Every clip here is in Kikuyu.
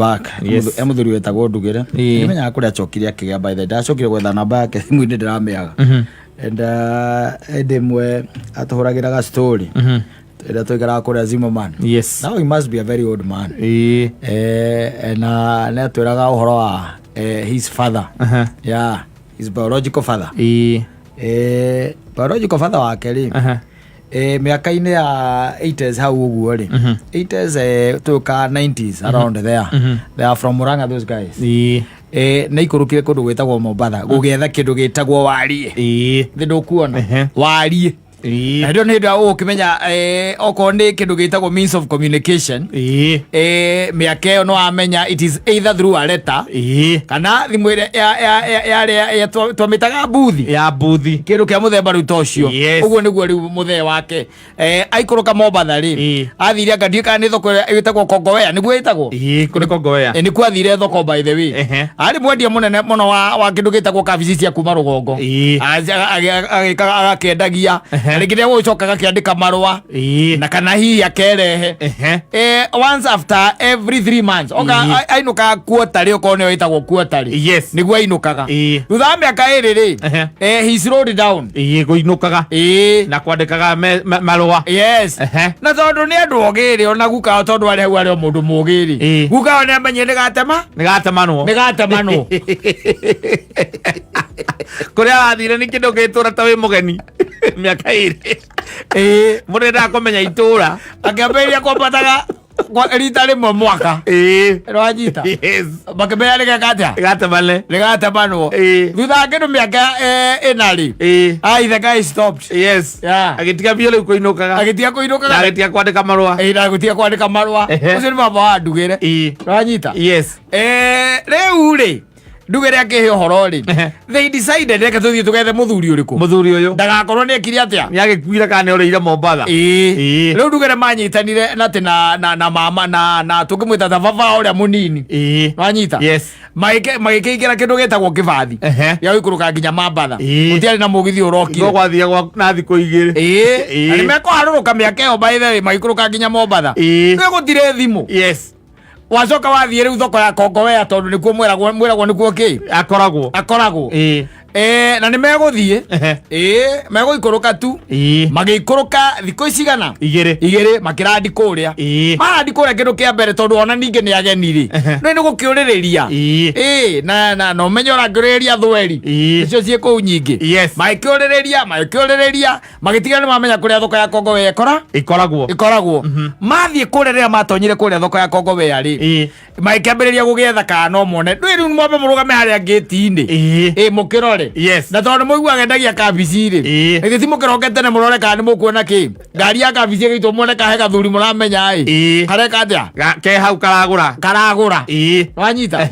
back. Yes. E mũthuri wetagwo Ndugĩre. Ĩĩ. Nĩmenyaga kũrĩa acokire akĩgĩa, by the way ndacokire gwetha namba yake thimũ-inĩ, ndĩramĩaga. And hĩndĩ ĩmwe atũhũragĩra ga story ĩrĩa tũikaraga kũrĩa Zimmerman. Now he must be a very old man. Na nĩ atwĩraga ũhoro wa his father. Yeah, his biological father. Biological father wake rĩ, mĩaka-inĩ ya 80s hau ũguo rĩ, 80s, tũka 90s, around there. They are from Murang'a, those guys. Nĩ ikũrũkire kũndũ gwĩtagwo Mombatha gũgĩetha kĩndũ gĩtagwo warie. Thĩ ndũkuona warie. Na ndio nĩ hĩndĩ ĩrĩa ũgũkĩmenya, okorwo nĩ kĩndũ gĩtagwo means of communication, mĩaka ĩyo no wamenya it is either through a letter kana thimũ ĩrĩa yarĩa twamĩtaga mbuthi. Ya buthi. Kĩndũ kĩa mũthemba rĩu ta ũcio. Ũguo nĩguo rĩu mũthee wake, aikũrũka Mombatha rĩ, athire anga ndiũĩ kana nĩ thoko ĩrĩa ĩtagwo Kongowea nĩguo ĩtagwo. Ĩĩ, kũrĩ Kongowea. Nĩkuo athire thoko, by the way. Arĩ mwendia mũnene mũno wa kĩndũ gĩtagwo kabici cia kuma rũgongo. Agĩkaga agakĩendagia. Na rĩngĩ nĩegũgĩcoka agakĩandĩka marũa na kana hihi akerehe. Once after every 3 months oka ainũkaga quarterly, okorwo nĩyo ĩtagwo quarterly. Nĩguo ainũkaga. Thutha wa mĩaka 2 rĩ, he slowed down. Ĩĩ, kũinũkaga. Na kwandĩkaga marũa. Yes. Na tondũ nĩ andũ ogĩ rĩ, ona guka wao, tondũ arĩ hau arĩ o mũndũ mũgĩ rĩ, guka wao nĩ amenyire nĩ gatema. Nĩ gatemanwo. Nĩ gatemanwo. Kũrĩa wathire nĩ kĩndũ gĩtũra ta wĩ mũgeni mĩaka 2. Mũndũ endaga kũmenya itũra. Akĩambĩrĩria kwambataga rita rĩmwe mwaka. Nĩwanyita? Yes. Makĩmenya nĩgeka atĩa? Gatemane. Nĩgatemanwo. Thutha wa kĩndũ mĩaka 4 rĩ, ai, the guy stopped. Agĩtiga biũ rĩu kũinũkaga. Agĩtiga kũinũkaga. Na agĩtiga kwandĩka marũa. Na agĩtiga kwandĩka marũa. Ũcio nĩ baba wa Ndugĩre. Nĩwanyita? Yes. Rĩu rĩ, Ndugĩre akĩhe ũhoro rĩ, they decided, reke tũthiĩ tũgethe mũthuri ũrĩkũ. Mũthuri ũyũ. Ndagakorwo nĩ ekire atĩa. Nĩ agĩkuire kana nĩ orĩire Mombatha. Rĩu Ndugĩre manyitanire na atĩ na mama na tũngĩmwĩta ta baba ũrĩa mũnini. Wanyita? Yes. Magĩkĩingĩra kĩndũ gĩtagwo kĩbathi gĩa gũikũrũka nginya Mambatha. Gũtiarĩ na mũgithi ũrokire. Ngo gwathiagwo na thikũ 2. Na nĩ mekũharũrũka mĩaka ĩyo, by the way, magĩikũrũka nginya Mombatha. Rĩu gũtirĩ thimũ. Wacoka wathiĩ rĩu thoko ya Kongowea, tondũ nĩkuo mwĩragwo nĩkuo kĩ Akoragwo. Akoragwo. Na nĩ megũthiĩ. Ĩĩ, megũikũrũka tu. Magĩikũrũka thikũ cigana? 2. 2, makĩrandi kũrĩa. Marandi kũrĩa, kĩndũ kĩa mbere, tondũ ona ningĩ nĩ ageni rĩ, no nĩ gũkĩũrĩrĩria. Ĩĩ, na ũmenye ũrakĩũrĩrĩria thweri icio ciĩ kũu nyingĩ. Magĩkĩũrĩrĩria, magĩkĩũrĩrĩria, magĩtiga nĩ mamenya kũrĩa thoko ya Kongowea ĩkora Ĩkoragwo. Ĩkoragwo. Mathiĩ kũrĩa, rĩrĩa matonyire kũrĩa thoko ya Kongowea rĩ, magĩkĩambĩrĩria gũgĩetha kana no mone ndũĩ. Rĩu mwambe mũrũgame harĩa ngĩti-inĩ, ĩ mũkĩrore. Na tondũ nĩ mũiguaga endagia kabici rĩ, githĩ ti mũkĩroke tene mũrore kana nĩ mũkuona kĩ ngari ya kabici ĩgĩitwo, muone kahe gathuri mũramenya ĩ kareka atĩa. Ke hau karagũra. Karagũra. Wanyita?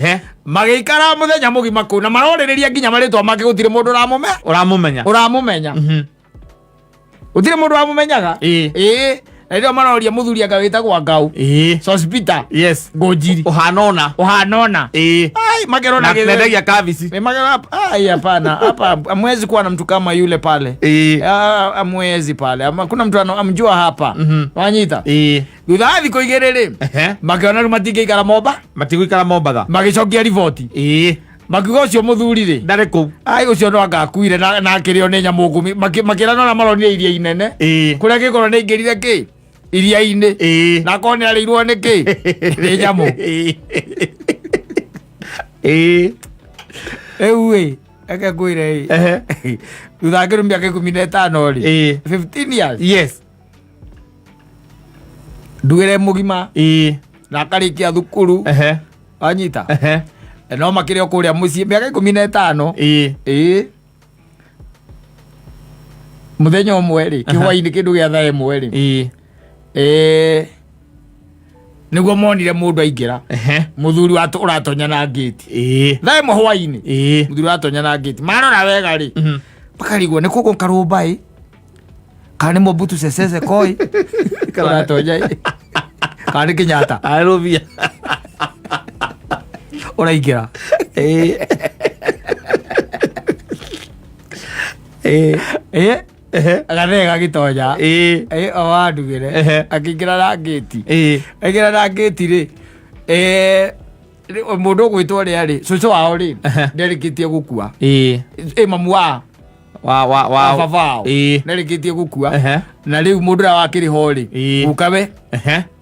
Magĩikara mũthenya mũgima kũu na marorĩrĩria nginya marĩtwa make, gũtirĩ mũndũ ũramũme Ũramũmenya. Ũramũmenya. Gũtirĩ mũndũ wamũmenyaga. Ĩĩ, na rĩrĩa maroria mũthuri anga wĩtagwo Ngau Sospeter Ngũnjiri. Ũhana ũna. Ũhana ũna. Ai, makerona Na nendagia kabici. Makera, ai, hapana, hapa hamwezi kuwa na mtu kama yule pale. Ah, hamwezi pale. Ama kuna mtu amjua hapa. Wanyita? Thutha wa thikũ 2 rĩ, makĩona rĩu matingĩikara Momba. Matigũikara Mombatha. Magĩcokia riboti, makiuga ũcio mũthuri rĩ, Ndarĩ kũu. Ai, ũcio no anga akuire na akĩrĩo nĩ nyamũ ngũmi. Makĩra no maronire iria inene kũrĩa gĩkorwo nĩ aingĩrire kĩ iria-inĩ na akorwo nĩ arĩirwo nĩ kĩ nĩ nyamũ. Rĩu ĩ, reke ngwĩre ĩ, thutha wa kĩndũ mĩaka 15 rĩ, 15 years, ndugĩre mũgima na akarĩkia thukuru. Wanyita? No makĩrĩ o kũrĩa mũciĩ mĩaka 15. Ĩĩ, mũthenya ũmwe rĩ, kĩhwainĩ, kĩndũ gĩa thaa 1 rĩ, ĩĩ, nĩguo monire mũndũ aingĩra. Mũthuri ũratonya na ngĩti. Thaa 1 hwainĩ. Mũthuri ũratonya na ngĩti, marora wega rĩ, makarigwo nĩ kũkũ karũmba ĩ kana nĩ Mobutu Sese Koi ũratonya ĩ kana nĩ Kenyatta. Arũbia. Ũraingĩra. Ĩ, gathee gagĩtonya. Ĩ, o wandugĩre. Akĩingĩra na ngĩti. Aingĩra na ngĩti rĩ, Mũndũ ũgwĩtwo ũrĩa rĩ, cũcũ wao rĩ, nderĩkĩtie gũkua. Ĩ mamu wa Wa wa wa wa baba wao nderĩkĩtie gũkua. Na rĩu mũndũ ũrĩa wakĩrĩ ho rĩ, gukawe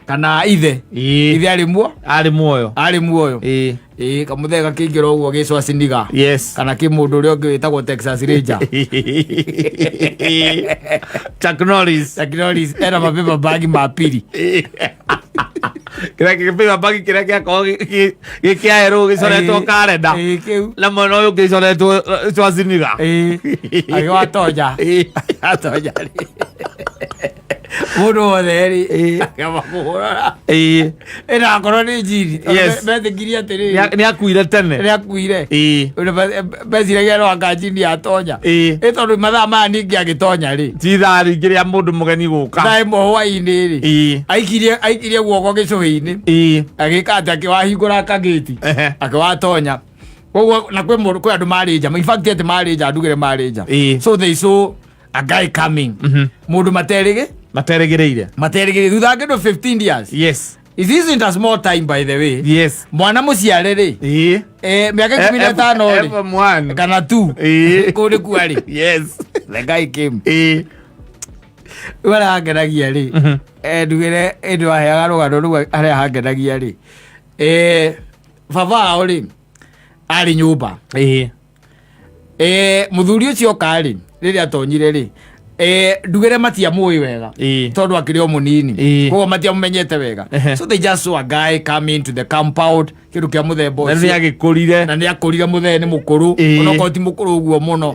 kana ithe, ithe arĩ muo, Arĩ muoyo. Arĩ muoyo. Ĩ kamũthee gakĩingĩra ũguo gĩcwaciniga kana kĩ mũndũ ũrĩa ũngĩ wĩtagwo Texas Ranger. Chuck Norris. Chuck Norris ena mapepa bagi ma piri. Kĩrĩa kĩpepa bagi kĩrĩa gĩakorwo gĩ kĩa erũ gĩcoretwo karenda. Ĩ kĩu. Na mwena ũyũ ũngĩ gĩcoretwo Schwarzenegger. Ĩ agĩwatonya atonya rĩ, mũndũ wothe rĩ, akĩamba kũhũrana. Ĩna akorwo nĩ njiri. Metĩkirie atĩrĩrĩ, Nĩ akuire tene. Nĩ akuire. Meciragia no anga njini atonya. Ĩ tondũ mathaa maya ningĩ agĩtonya rĩ, Ti ithaa rĩngĩ rĩa mũndũ mũgeni gũka. Thaa 1 hwaĩ-inĩ rĩ, aikirie guoko gĩcũhĩ-inĩ, agĩka atĩ akĩwahingũra kagĩti, akĩwatonya koguo na kwĩ mũndũ, kwĩ andũ marĩ nja, in fact atĩ marĩ nja, ndugire marĩ nja. So they saw a guy coming, mũndũ materĩgĩ Materĩgĩrĩire. Materĩgĩrĩire thutha wa kĩndũ 15 years. It isn't a small time, by the way. Mwana mũciare rĩ, mĩaka 15 rĩ, FM1 kana tu kũu nĩ kua rĩ. The guy came. Rĩu harĩa hangenagia rĩ, ndugire ĩndĩ waheaga rũgano rũu, harĩa hangenagia rĩ, baba wao rĩ arĩ nyũmba. Mũthuri ũcio oka rĩ, rĩrĩa atonyire rĩ, ndugire matiamũĩ wega, tondũ akĩrĩ o mũnini. Koguo matiamũmenyete wega. So they just saw a guy come into the compound, kĩndũ kĩa mũthemba Na nĩ ũcio. agĩkũrire. Na nĩ akũrire, mũthee nĩ mũkũrũ, onokorwo ti mũkũrũ ũguo mũno.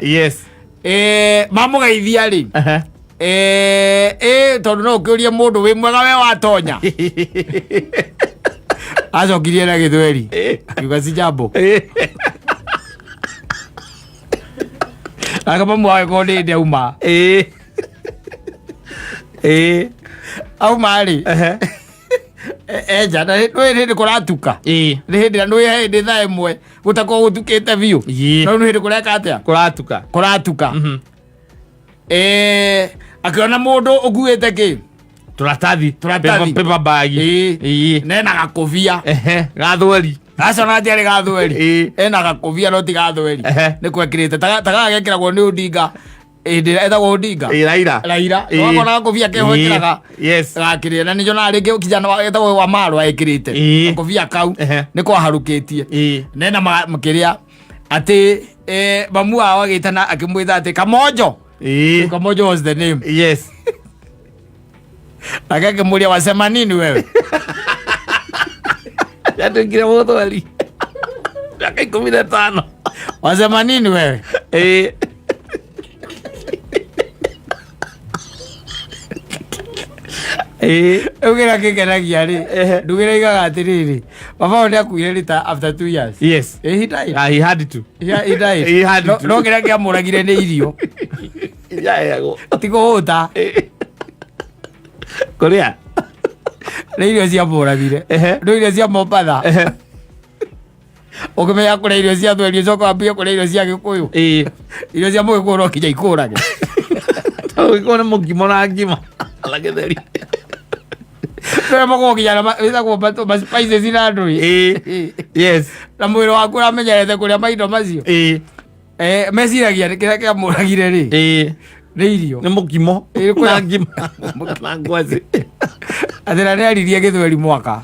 Mamũgeithia rĩ, tondũ no ũkĩũrie mũndũ wĩ mwega we watonya, acokirie na Gĩthweri, akiuga si jambo. Aka mamu wake korwo nĩ hĩndĩ auma. Auma rĩ, enja na nĩ hĩndĩ kũratuka. Nĩ hĩndĩ na nĩ hĩndĩ thaa 1 gũtakorwo gũtukĩte biũ. No nĩ hĩndĩ kũreka atĩa? Kũratuka. Kũratuka. Akĩona mũndũ ũkuĩte kĩ? Tũratathi. Tũratathi. Paper bag. Nena gakũbia. Gathweri. Aca na tiarĩ gathweri. Ena gakũbia no ti gathweri. Nĩ kwekĩrĩte ta gaka gekĩragwo nĩ Odinga hĩndĩ ĩrĩa etagwo Odinga. Raila. Raila. Wakona gakũbia keho ĩkĩraga gakĩrĩa, na nĩnjonaga rĩngĩ kijana etagwo wa Marwa ĩkĩrĩte gakũbia kau. Nĩ kwaharũkĩtie. Nena makĩrĩa atĩ mamu wao agĩtana akĩmwĩta atĩ Kamonjo. Kamonjo was the name. Nake akĩmũria, "Wasema nini wewe?" Yatuĩkire mũthweri mĩaka 15. "Wasema nini wewe?" Rĩu kĩrĩa kĩngenagia rĩ, ndugĩre igaga atĩrĩrĩ, baba wao nĩ akuire rĩ ta after 2 years. He died. Ah, he had to. He died. He had No to. no kĩrĩa kĩamũragire nĩ irio. Yaheagwo. Ti kũhũta. Kũrĩa. Nĩ irio ciamũragire. Nĩ irio cia Mombatha. Ũkĩmenya kũrĩa irio cia thweri, ũcoka wambie kũrĩa irio cia Gĩkũyũ. Irio cia Mũgĩkũyũ no kinya ikũrage. Tondũ gĩkũyũ nĩ mũkimo na ngima na gĩtheri. Nĩwe makoragwo nginya na wĩtagwo ma spices na ndũĩ. Na mwĩrĩ waku ũramenyerete kũrĩa maindo macio. Meciragia nĩ kĩrĩa kĩamũragire rĩ, nĩ irio. Nĩ mũkimo na ngima na ngwacĩ. Atĩ na nĩ aririe Gĩthweri mwaka.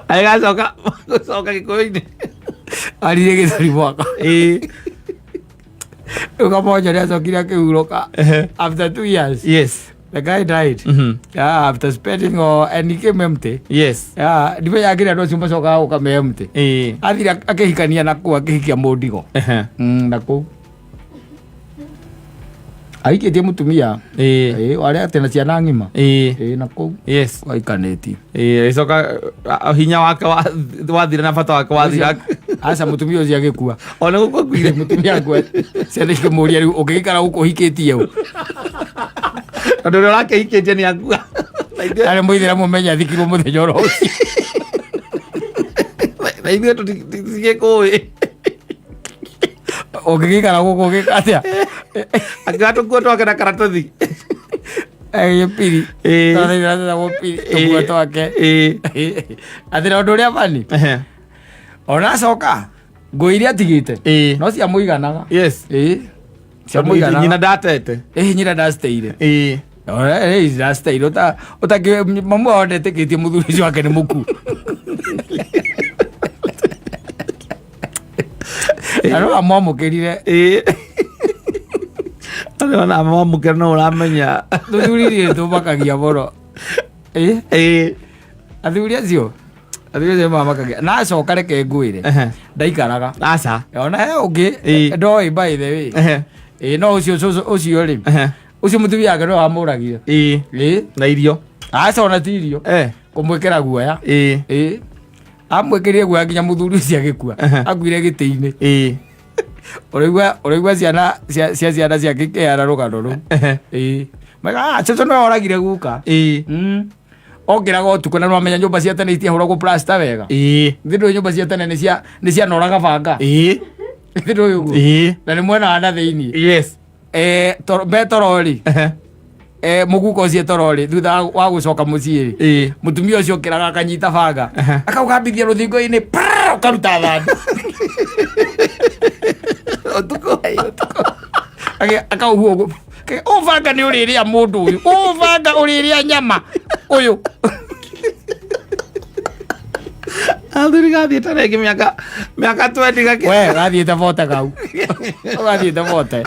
Agĩgacoka gũcoka Gĩkũyũ-inĩ. Aririe Gĩthweri mwaka. Rĩu Kamonjo nĩ acokire akĩhurũka after 2 years. The guy died. Yeah, after spending and he came empty. Yeah, ndimenyaga kĩrĩa andũ acio macokaga gũka me empty. Athire akĩhikania na kũu, akĩhikia mũndigo. Na kũu ahikĩtie mũtumia. Warĩa atĩ na ciana ng'ima. Na kũu aikanĩtie. Ĩcoka hinya wake wathira na bata wake wathira. Aca, mũtumia ũcio agĩkua. Ona gũkua kuire. Mũtumia akua, ciana ikĩmũria, "Rĩu ũngĩgĩikara gũkũ ũhikĩtie ũ?" Tondũ ũrĩa ũrakĩhikĩtie nĩ akua. Na Arĩ mũithĩramu menya athikirwo mũthenya oro ũcio. Na ithuĩ tũtigĩkũĩ. Ũngĩgĩikara gũkũ ũgĩka atĩa? Akiuga tũkuo twake na karatathi. Piri tũkuo twake. Atĩ na ũndũ ũrĩa bani. Ona acoka ngũ iria atigĩte no ciamũiganaga. Ĩĩ, ciamũiganaga. Nyina ndatete. Ĩĩ, nyina ndaciteire. Ĩĩ. Ndaciteire ũtakĩ mamu wao ndetĩkĩtie mũthuri ũcio wake nĩ mũkuũ. Na no amwamũkĩrire. Ĩĩ, ona mamũkĩra no ũramenya. Tũthuri rĩ tũmakagia mũno. Ĩĩ. Athuri acio mamakagia na acoka reke ngwĩre, ndaikaraga. Aca. Ona he ũngĩ ndoĩ by the way. Ĩĩ, no ũcio ũcio ũcio rĩ, ũcio mũtumia wake no wamũragire. Ĩĩ. Na irio? Aca, ona ti irio. Kũmwĩkĩra guoya. Ĩĩ, amwĩkĩrire guoya nginya mũthuri ũcio agĩkua. Akuire gĩtĩ-inĩ. Ũraigua ciana cia ciana ciake ikĩheana rũgano rũu. Ĩĩ, maiga, "Ah, cũcũ nĩwe oragire guka." Okĩraga ũtukũ na nĩwamenya nyũmba cia tene itiahũragwo plaster wega. Thĩ ndũĩ nyũmba cia tene nĩ cianoraga banga. Thĩ ndũĩ ũguo. Na nĩ mwena wa na thĩiniĩ. Me toro rĩ, mũguka ũcio toro rĩ, thutha wa gũcoka mũciĩ rĩ, mũtumia ũcio okĩraga akanyita banga, akaũgambithia rũthingo-inĩ, prrr, ũkaruta thambi. Ũtukũ. Akauhua ũguo. Ũũ banga nĩ ũrĩrĩa mũndũ ũyũ, ũũ banga ũrĩrĩa nyama ũyũ. Athuri gathiĩte rĩngĩ mĩaka 20 gakĩ. We gathiĩte bote kau, kau gathiĩte bote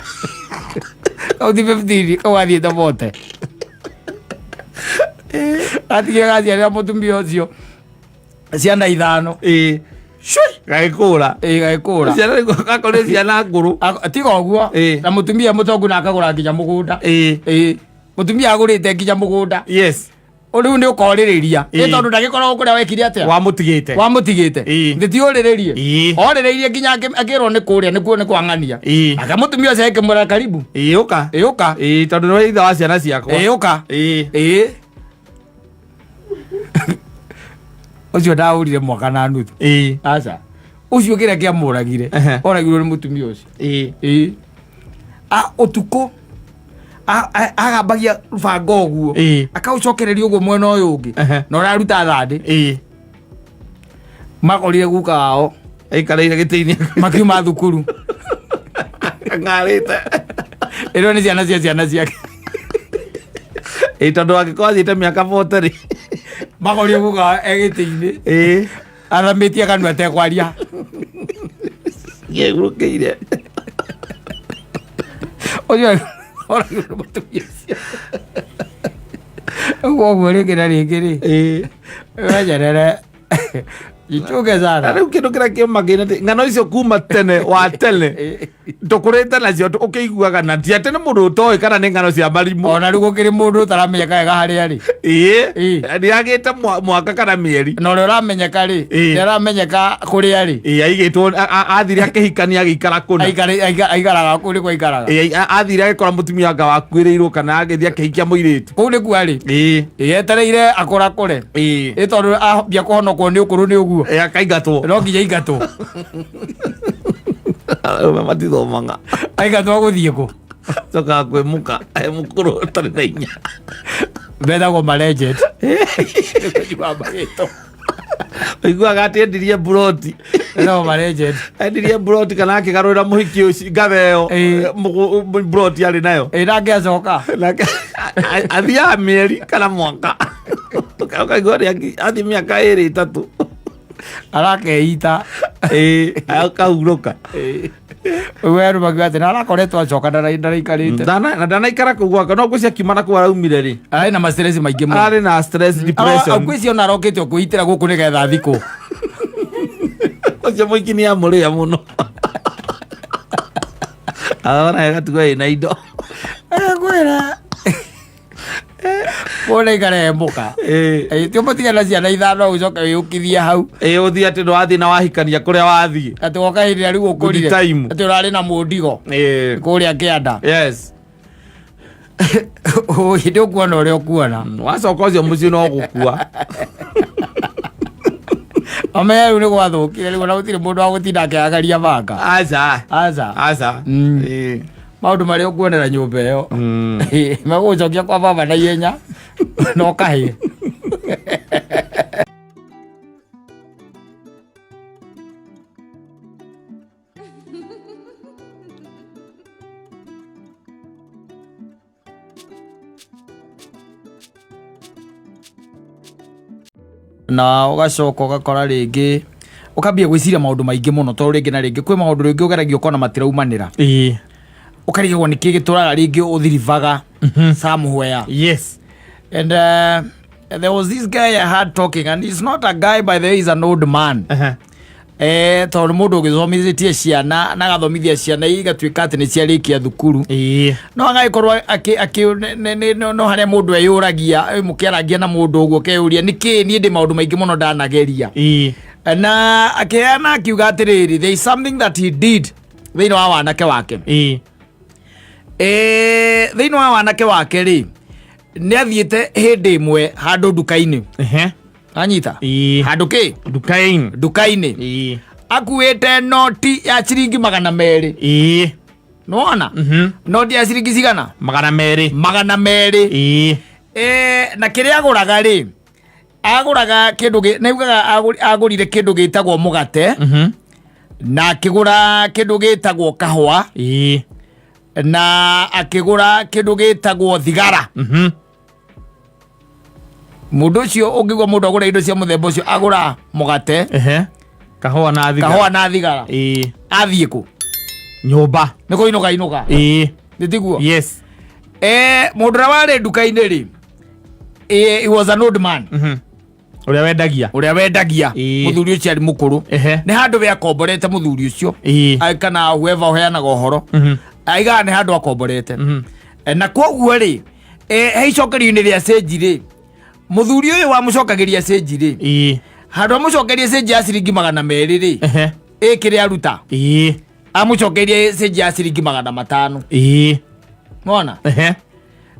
kau, ti 15, kau gathiĩte bote, gatigire gaciarĩra mũtumia ũcio ciana ithano. Gagĩkũra. Ĩĩ, gagĩkũra. Ciana gakorire ciana ngũrũ. Tiga ũguo, na mũtumia mũtongu na akagũra nginya mũgũnda. Ĩĩ, mũtumia agũrĩte nginya mũgũnda. Rĩu nĩ ũkorĩrĩria nĩ tondũ ndagĩkoragwo kũrĩa wekire atĩa. Wamũtigĩte. Wamũtigĩte. Nĩ ti ũrĩrĩrie. Orĩrĩirie nginya akĩrwo nĩ kũrĩa nĩkuo nĩ kwang'ania. Aka mũtumia ũcio akĩmwĩra karibu. Ĩĩ, ũka. Ĩĩ, ũka. Ĩĩ, tondũ nĩwe ithe wa ciana ciakwa. Ĩĩ, ũka. Ĩĩ, ũcio ndahũrire mwaka na nuthu. Aca, ũcio kĩrĩa kĩamũragire, oragirwo nĩ mũtumia ũcio. Ĩĩ, a ũtukũ agambagia banga ũguo, akaũcokereria ũguo mwena ũyũ ũngĩ, na ũraruta thandĩ. Makorire guka wao aikarĩire gĩtĩ-inĩ makiuma thukuru. Ng'arĩte. Ĩno nĩ ciana cia ciana ciake. Ĩĩ, tondũ angĩkorwo athiĩte mĩaka 40 rĩ. Makorire guka wao e gĩtĩ-inĩ, athamĩtie kanua atekwaria. Gĩgũrũkĩire. Ũcio oragirwo nĩ mũtumia ũcio ũguo ũguo rĩngĩ na rĩngĩ rĩ, wenyerere jichunge Na sana. rĩu kĩndũ kĩrĩa kĩmakĩte atĩ ng'ano icio kuma tene wa tene tũkũrĩte nacio ũkĩiguaga na ti atĩ nĩ mũndũ ũtoĩ kana nĩ ng'ano cia marimũ. Ona rĩu gũkĩrĩ mũndũ ũtaramenyeka wega harĩa arĩ. Nĩ agĩte mwaka kana mĩeri. Na ũrĩa ũramenyeka rĩ, nĩ aramenyeka kũrĩa arĩ. Ĩĩ, aigĩtwo athire akĩhikania agĩikara kũna. Aikaraga kũu nĩkuo aikaraga. Ĩĩ, athire agĩkora mũtumia anga wakuĩrĩirwo kana agĩthiĩ akĩhikia mũirĩtu. Kũu nĩkuo arĩ. Ĩĩ, etereire akũrakũre. Ĩ tondũ ambia kũhonokwo nĩ ũkũrũ nĩ ũguo. Ĩĩ, akaingatwo. No nginya aingatwo. Arũme matithomaga. Aingatwo gũthiĩ kũ? Cokaga kwĩmũka e mũkũrũ ũtarĩ na hinya. Metagwo malegend. Ũiguaga atĩ endirie mburoti. Metagwo malegend. Endirie mburoti kana akĩgarũrĩra mũhiki ũcio ngatha ĩyo mburoti arĩ nayo. Ĩ nake acoka. Nake athiaga mĩeri kana mwaka, ũkaigua nĩ athiĩ mĩaka 2 3. Arakeita. Ĩĩ, akahurũka. We andũ makiuga atĩ narakoretwo acoka ndaraikarĩte. Na ndanaikara kũu gwake, no ngwĩciria akiuma na kũu araumire rĩ, Ararĩ na mastress maingĩ mũno. Ararĩ na stress, depression. Ngwĩciria ona arokĩte o kwĩitĩra gũkũ nĩgetha thikũ. Ũcio mũiki nĩ amũrĩa mũno, arona gatugo ĩna indo. Ngwĩra mũndũ aikare mũka. Ti ũmũtige na ciana ithano ũcoke wĩyũkithie hau. Ĩĩ, ũthiĩ atĩ ndwathiĩ na wahikania kũrĩa wathiĩ. Atĩ woka hĩndĩ ĩrĩa rĩu ũkũrire. Good time. Atĩ ũrarĩ na mũndigo kũrĩa kĩanda. Hĩndĩ ũkuona ũrĩa ũkuona. Wacoka ũcio mũciĩ no gũkua. Amenye rĩu nĩ gwathũkire rĩu ona gũtirĩ mũndũ wa gũtinda akĩagaria banga. Aca. Aca. Aca. Maũndũ marĩa ũkuonera nyũmba ĩyo magũgũcokia kwa baba na ihenya na ũkahĩe. Na ũgacoka ũgakora rĩngĩ ũkambia gwĩciria maũndũ maingĩ mũno, tondũ rĩngĩ na rĩngĩ kwĩ maũndũ rĩngĩ ũgeragia ũkona matiraumanĩra. Ũkarigagwo nĩkĩ gĩtũraga rĩngĩ ũthiribaga somewhere. And there was this guy I had talking, and he's not a guy, by the way, he's an old man. Tondũ nĩ mũndũ ũgĩthomithĩtie ciana na agathomithia ciana igatuĩka atĩ nĩ ciarĩkia thukuru. No agagĩkorwo no harĩa mũndũ eyũragia, mũkĩarangia na mũndũ ũguo ũkeyũria nĩkĩ niĩ ndĩ maũndũ maingĩ mũno ndanageria. Na akĩheana akiuga atĩrĩrĩ, there is something that he did thĩinĩ wa wanake wake. Thĩinĩ wa wanake wake rĩ, nĩ athiĩte hĩndĩ ĩmwe handũ nduka-inĩ. Anyita? Handũ kĩ? Nduka-inĩ. Nduka-inĩ. Akuĩte noti ya ciringi 200. Nĩwona? Noti ya ciringi cigana? 200. 200. Na kĩrĩa agũraga rĩ, agũraga kĩndũ nĩ augaga agũrire kĩndũ gĩtagwo mũgate. Na akĩgũra kĩndũ gĩtagwo kahũa. Na akĩgũra kĩndũ gĩtagwo thigara. Mũndũ ũcio ũngĩigua mũndũ agũra indo cia mũthemba ũcio, agũra mũgate, Kahũa na thigara. Kahũa na thigara. Athiĩ kũ? Nyũmba. Nĩ kũinũka inũka. Nĩ tiguo? Yes. Mũndũ ũrĩa warĩ nduka-inĩ rĩ, he was an old man. Ũrĩa wendagia. Ũrĩa wendagia. Mũthuri ũcio arĩ mũkũrũ. Nĩ handũ we akomborete mũthuri ũcio. Kana whoever ũheanaga ũhoro. Aigaga nĩ handũ akomborete. Na koguo rĩ, he icokerio-inĩ rĩa cĩnji rĩ, mũthuri ũyũ wamũcokagĩria cĩnji rĩ, handũ amũcokerie cĩnji ya ciringi 200 rĩ, ĩ kĩrĩa aruta? Amũcokerie cĩnji ya ciringi 500. Nĩwona?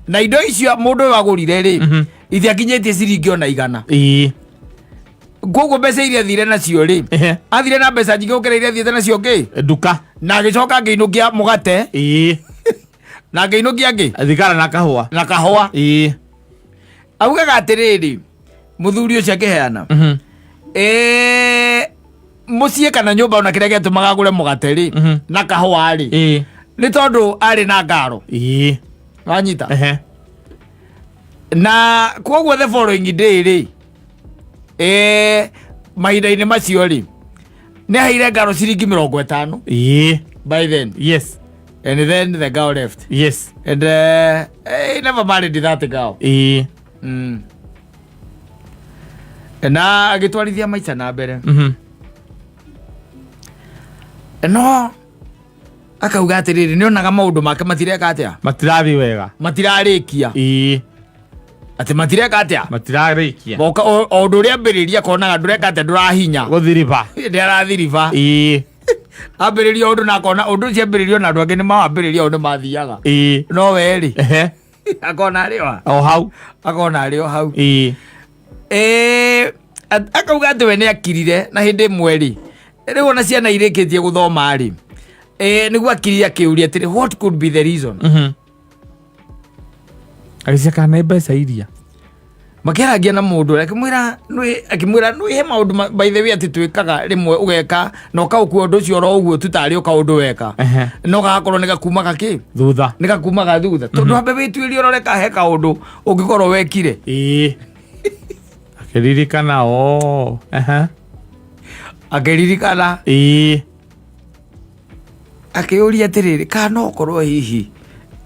Na indo icio mũndũ ũyũ agũrire rĩ, itiakinyĩtie ciringi ona 100. Koguo mbeca iria athire nacio rĩ, athire na mbeca nyingĩ gũkĩra iria athiĩte nacio ngĩ? Nduka. Na agĩcoka akĩinũkia mũgate. Na akĩinũkia ngĩ? Thigara na kahũa. Na kahũa. Augaga atĩrĩrĩ, mũthuri ũcio akĩheana, mũciĩ kana nyũmba ona kĩrĩa gĩatũmaga agũre mũgate rĩ, na kahũa rĩ, nĩ tondũ arĩ na ngaro. Wanyita? Na koguo the following day rĩ, mahinda-inĩ macio rĩ, nĩ aheire ngaro ciringi 50. By then. And then the girl left. And he never married that girl. Na agĩtwarithia maica na mbere. No akauga atĩrĩrĩ, nĩ onaga maũndũ make matireka atĩa? Matirathiĩ wega. Matirarĩkia. Atĩ matireka atĩa? Matirarĩkia. Moka o ũndũ ũrĩa ambĩrĩria akonaga ndũreka atĩa, ndũrahinya. Gũthiriba. Nĩ arathiriba. Ambĩrĩria ũndũ na akona ũndũ ũcio ambĩrĩrio na andũ angĩ nĩ mawambĩrĩria o nĩ mathiaga. No we rĩ, akona arĩ o O hau. Akona arĩ o hau. Akauga atĩ we nĩ akirire na hĩndĩ ĩmwe rĩ, rĩu ona ciana irĩkĩtie gũthoma rĩ, nĩguo akirire akĩũria atĩrĩ, what could be the reason? Agĩciria kana nĩ mbeca iria. Makĩarangia na mũndũ ũrĩa, akĩmwĩra nĩ he maũndũ by the way atĩ twĩkaga rĩmwe ũgeka na ũkaũkua ũndũ ũcio oro ũguo tu tarĩ o kaũndũ weka. No gagakorwo nĩ gakumaga kĩ? Thutha. Nĩ gakumaga thutha. Tondũ ambe wĩtuĩrie ũrore ka he kaũndũ ũngĩkorwo wekire. Akĩririkana o. Akĩririkana. Akĩũria atĩrĩrĩ, kana no ũkorwo hihi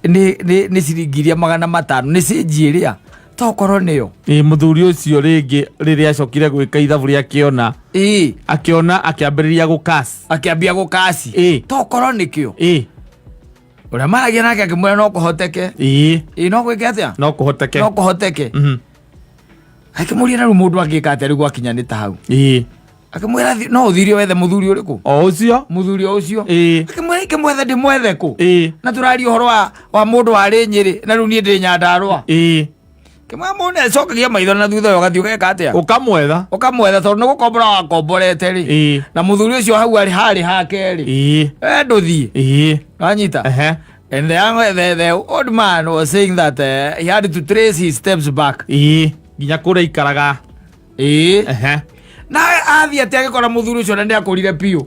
nĩ ciringi iria 500 nĩ cĩnji ĩrĩa tokorwo nĩyo. Mũthuri ũcio rĩngĩ rĩrĩa acokire gwĩka ithabu rĩa akĩona. Akĩona akĩambĩrĩria gũkaci. Akĩambia gũkaci. Tokorwo nĩkĩo. Ũrĩa maragia nake akĩmwĩra no kũhoteke. No gwĩke atĩa? No kũhoteke. No kũhoteke. Akĩmũria na rĩu mũndũ angĩka atĩa rĩu gwakinya nĩ ta hau. Akĩmwĩra no ũthire wethe mũthuri ũrĩkũ? O ũcio? Mũthuri o ũcio. Akĩmwĩra ingĩmwetha ndĩmwethe kũ? Na tũraria ũhoro wa mũndũ warĩ Nyĩrĩ na rĩu niĩ ndĩ Nyandarũa. Kĩmwĩra mũndũ nĩacokagia maitho na thutha ũyũ ũgathiĩ ũgeka atĩa? Ũkamwetha. Ũkamwetha tondũ nĩ gũkombora wakomborete rĩ. Na mũthuri ũcio hau arĩ harĩ hake rĩ. Ndũthiĩ. Wanyita? And the old man was saying that he had to trace his steps back. Nginya kũrĩa aikaraga. Na athiĩ atĩ agĩkora mũthuri ũcio na nĩ akũrire biũ.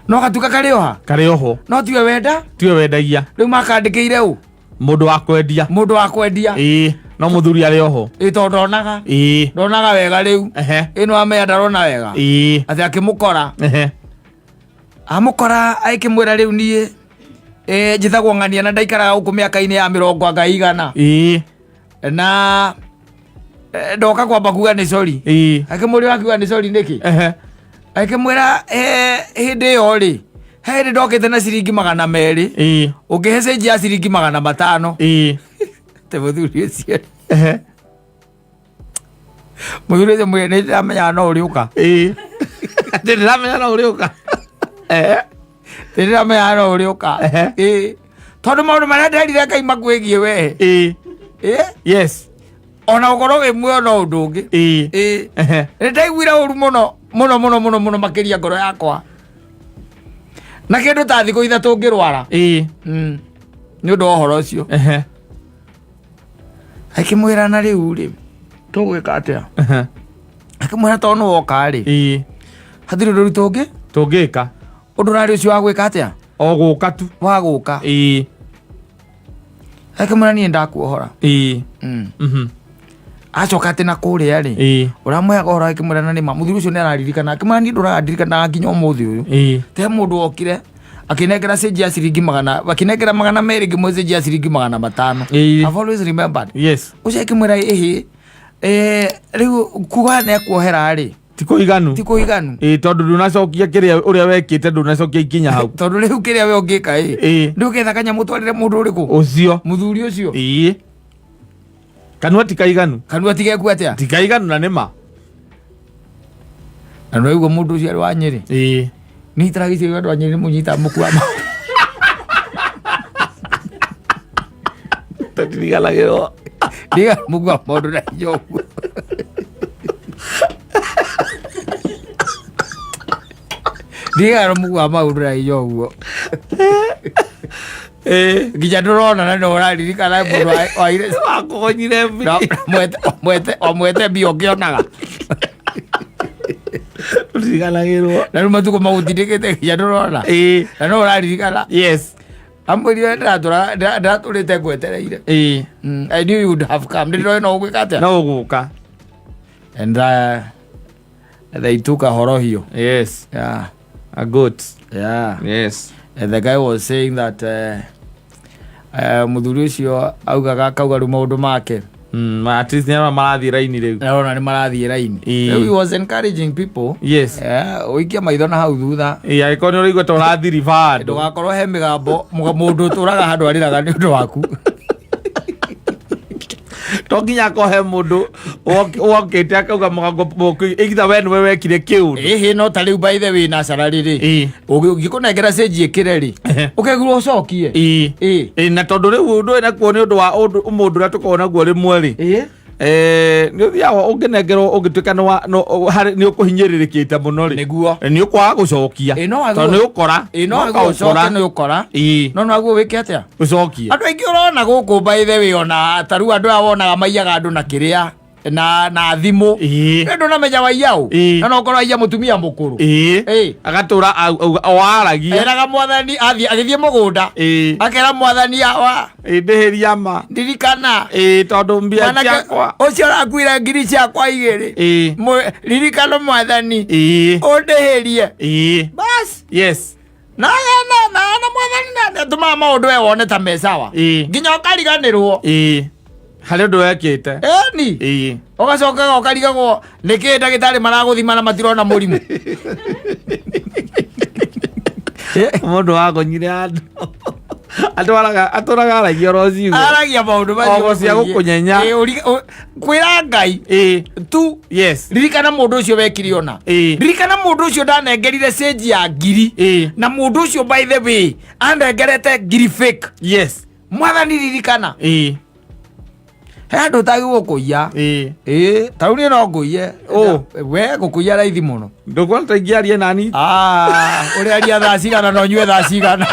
No gatuka karĩ oha. Karĩ oho. No tiwe wenda. Tiwe wendagia. Rĩu makandĩkĩire ũ? Mũndũ wa kwendia. Mũndũ wa kwendia. Ĩĩ, no mũthuri arĩ oho. Ĩ, tondũ ndonaga. Ĩĩ. Ndonaga wega rĩu. Ehe. Ĩ, no amenya ndarona wega. Ĩĩ. Atĩ akĩmũkora. Ehe. Amũkora akĩmwĩra rĩu niĩ njĩtagwo ng'ania na ndaikaraga gũkũ mĩaka-inĩ ya mĩrongo anga igana. Ĩĩ. Na ndoka kwamba kuga nĩ sorry. Ĩĩ. Akĩmũria akiuga nĩ sorry nĩkĩ? Ehe. Akĩmwĩra hĩndĩ ĩyo rĩ, he hĩndĩ ndokĩte na ciringi 200. Ĩĩ. Ũngĩhe cĩnji ya ciringi 500. Ĩĩ. Te mũthuri ũcio. Ehe. Mũthuri ũcio mwĩre nĩ ndĩramenyaga no ũrĩũka. Ĩĩ. Atĩ ndĩramenya no ũrĩũka. Ehe. Nĩ ndĩramenyaga no ũrĩũka. Ehe. Ĩĩ. Tondũ maũndũ marĩa nderire Ngai makwĩgiĩ we. Ĩĩ. Ĩĩ. Yes. Ona gũkorwo wĩ muoyo no ũndũ ũngĩ. Ĩĩ. Ĩĩ. Ehe. Nĩ ndaiguire ũru mũno mũno mũno mũno mũno makĩria ngoro yakwa. Na kĩndũ ta thikũ 3 ngĩrwara. Ĩĩ. Nĩ ũndũ wa ũhoro ũcio. Ehe. Akĩmwĩra na rĩu rĩ, tũgwĩka atĩa? Ehe. Akĩmwĩra tondũ nĩ woka rĩ, Ĩĩ. hatirĩ ũndũ rĩu tũngĩ? Tũngĩka. Ũndũ ũrarĩ ũcio wa gwĩka atĩa? O gũka tu. Wa gũka. Ĩĩ. Akĩmwĩra niĩ ndakuohora. Ĩĩ. Acoka atĩ na kũrĩa rĩ, Ĩĩ. ũramũheaga ũhoro akĩmwĩra na nĩma mũthuri ũcio nĩ araririkana. Akĩmwĩra niĩ ndũrandirikanaga nginya ũmũthĩ ũyũ. Ĩĩ. Te mũndũ wokire akinengera cenji ya ciringi magana, akinengera 200 ngĩmũhe cenji ya ciringi 500. Ĩĩ. I've always remembered. Yes. Ũcio akĩmwĩra ĩhĩ, rĩu kuga nĩ akuohera rĩ, Ti kũiganu. ti kũiganu. Ĩĩ, tondũ ndũnacokia kĩrĩa ũrĩa wekĩte, ndũnacokia ikinya hau. Tondũ rĩu kĩrĩa we ũngĩka ĩ, Ĩĩ. ndũgetha kanyamũ ũtwarĩre mũndũ ũrĩkũ? Ũcio. Mũthuri ũcio. Ĩĩ. Kanua ti kaiganu. Kanua ti geku atĩa? Ti kaiganu na nĩ ma. Na nĩ waigua mũndũ ũcio arĩ wa Nyĩrĩ? Ĩĩ. Nĩ itaraga icio andũ a Nyĩrĩ mũnyitaga mũkua ma. Tũtiriganagĩrwo. Ndiga mũkua maũndũ na hinya ũguo. Ndiga mũkua maũndũ na hinya ũguo. Ĩĩ. Nginya ndũrona na no ũraririkana mũndũ waire Wakũgonyire Na omwete mbia ũkĩonaga. Tũtiriganagĩrwo. Na rĩu matukũ magũtindĩkĩte nginya ndũrona. Ĩĩ. Na no ũraririkana. Yes. Amwĩrire ndĩratũrĩte ngwetereire. Ĩĩ. I knew you would have come. Ndĩroĩ no ũgwĩka atĩa? No ũgũka. And they took a horohio. Yes. Yeah. A goat. Yeah. Yes. And the guy was saying that mũthuri ũcio augaga akauga rĩu maũndũ make. At least nĩ marathiĩ raini rĩu. Arona nĩ marathiĩ raini. Ĩĩ. Rĩu he was encouraging people. Yes. Yeah, ũikie maitho na hau thutha. Ĩĩ, angĩkorwo nĩ ũraigua ta ũrathiriba handũ. Ndũgakorwo he mĩgambo, mũndũ ũtũraga handũ arĩraga nĩ ũndũ waku. To nginya akorwo he mũndũ wokĩte akauga mũgambo either we nĩwe wekire kĩũndũ. Ĩhĩ, no ta rĩu by the way na salary rĩ. Ĩĩ. Ũngĩkũnengera cĩnji ĩkĩre rĩ, ũkaigua ũcokie. Ĩĩ. Ĩĩ. Ĩĩ, na tondũ rĩu ũndũ ũyũ nakuo nĩ ũndũ wa mũndũ ũrĩa tũkoragwo naguo rĩmwe rĩ. Ĩĩ. Nĩ ũthiaga ũngĩnengerwo ũngĩtuĩka nĩ ũkũhinyĩrĩrĩkĩte mũno rĩ. Nĩguo. Nĩ ũkwaga gũcokia. Ĩĩ, no wagĩrĩirwo- Tondũ nĩ ũkora. Ĩĩ, no No wagĩrĩirwo ũcoke ũkora. nĩ ũkora. Ĩĩ. No no wagĩrĩirwo wĩke atĩa? Ũcokie. Andũ aingĩ ũrona gũkũ by the way ona ta rĩu andũ aya wonaga maiyaga andũ na kĩrĩa na thimũ. Ĩĩ. Nĩ ndũnamenya waiya ũ? Ĩĩ. Na no ũkorwo aiya mũtumia mũkũrũ. Ĩĩ. Ĩĩ. Agatũra o aragia. Eraga mwathani athiĩ agĩthiĩ mũgũnda. Ĩĩ. Akera mwathani awa. Ĩĩ, ndĩhĩria ma. Ndirikana. Ĩĩ, tondũ mbia Mwanake ciakwa. ũcio ũrakuire ngiri ciakwa igĩrĩ. Ĩĩ. Ririkana mwathani. Ĩĩ. Ũndĩhĩrie. Ĩĩ. Bas. Yes. Na na na na mwathani na atũmaga maũndũ we wone ta me sawa. Ĩĩ. Nginya ũkariganĩrwo. Ĩĩ. Harĩ ũndũ wekĩte. Ĩni. Ĩĩ. Ũgacokaga ũkarigagwo nĩkĩ ndagĩtarĩ maragũthima na matirona mũrimũ. Mũndũ wagonyire andũ. Atũraga aragia oro ciugo. Aragia maũndũ macio. Ogo cia gũkũnyenya. Ĩĩ, kwĩra Ngai. Ĩĩ. Tu. Yes. Ririkana mũndũ ũcio wekire ona. Ĩĩ. Ririkana mũndũ ũcio ndanengerire cĩnji ya ngiri. Ĩĩ. Na mũndũ ũcio by the way anengerete ngiri fake. Yes. Mwathani ririkana. Ĩĩ. He andũ ũtagĩrĩirwo kũiya. Ĩĩ. Ĩĩ, ta rĩu niĩ no ngũiye. Ũ. We ngũkũiya raithi mũno. Ndũkuona ta ingĩaria nani? Ũrĩa aria thaa cigana na ũnyue thaa cigana.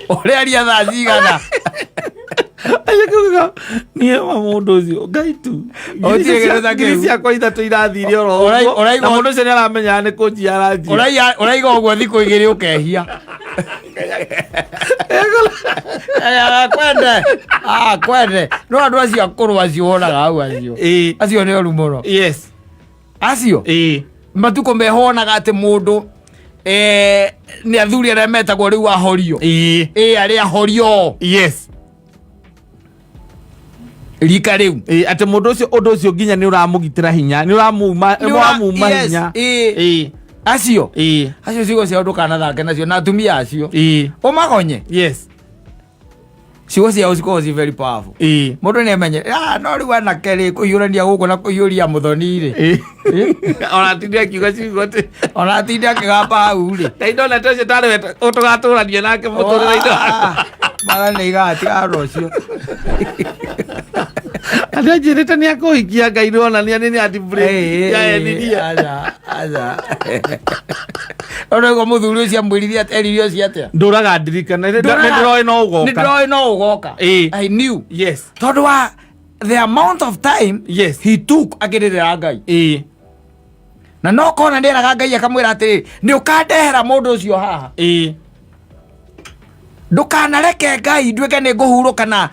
Ũrĩa aria thaa cigana. Acio niĩ ma mũndũ ũcio Ngai tu. Gũtirĩ kĩndũ ta Ngiri kĩu. ciakwa ithatũ irathire oro ũguo. Na mũndũ ũcio nĩaramenyaga nĩ kũnjia aranjia. Ũraiga ũguo thikũ igĩrĩ ũkehia. Kwende kwende no andũ acio akũrũ acio wonaga hau acio acio nĩ oru mũno. Acio matukũ mehonaga atĩ mũndũ nĩ athuri arĩa metagwo rĩu ahorio. Ĩ arĩa ahorio. Rika rĩu. Atĩ mũndũ ũcio ũndũ ũcio nginya nĩ ũramũgitĩra hinya, nĩ ũramuma nĩ ũramuma hinya. Acio acio ciugo ciao ndũkanathake nacio na atumia acio ũmagonye. Ciugo ciao cikoragwo ci very powerful. Mũndũ nĩ amenye no rĩu anake rĩ kũhiũrania gũkũ na kũhiũria mũthoni rĩ. Ona tinde akiuga ciugo atĩ Ona atinde akĩgamba hau rĩ. Ngai ndona ta ũcio tarĩ we tũgatũrania nake mũtũrĩre-inĩ wakwa. Mara nĩ igatigana na ũcio. Atĩ anjĩrĩte nĩ akũhikia Ngai nĩonania nĩ nĩ yaenirie. Aca aca. Ona ũguo mũthuri ũcio amwĩrire atĩ erire ũcio atĩa? Ndũraga ndirikana nĩ ndĩroĩ no ũgoka. Nĩ ndĩroĩ no ũgoka. I knew. Tondũ wa the amount of time he took akĩrĩrĩra Ngai. Na no kona nĩ eraga Ngai akamwĩra atĩrĩ nĩ ũkandehera mũndũ ũcio haha. Ndũkanareke Ngai nduĩke nĩ ngũhurũka na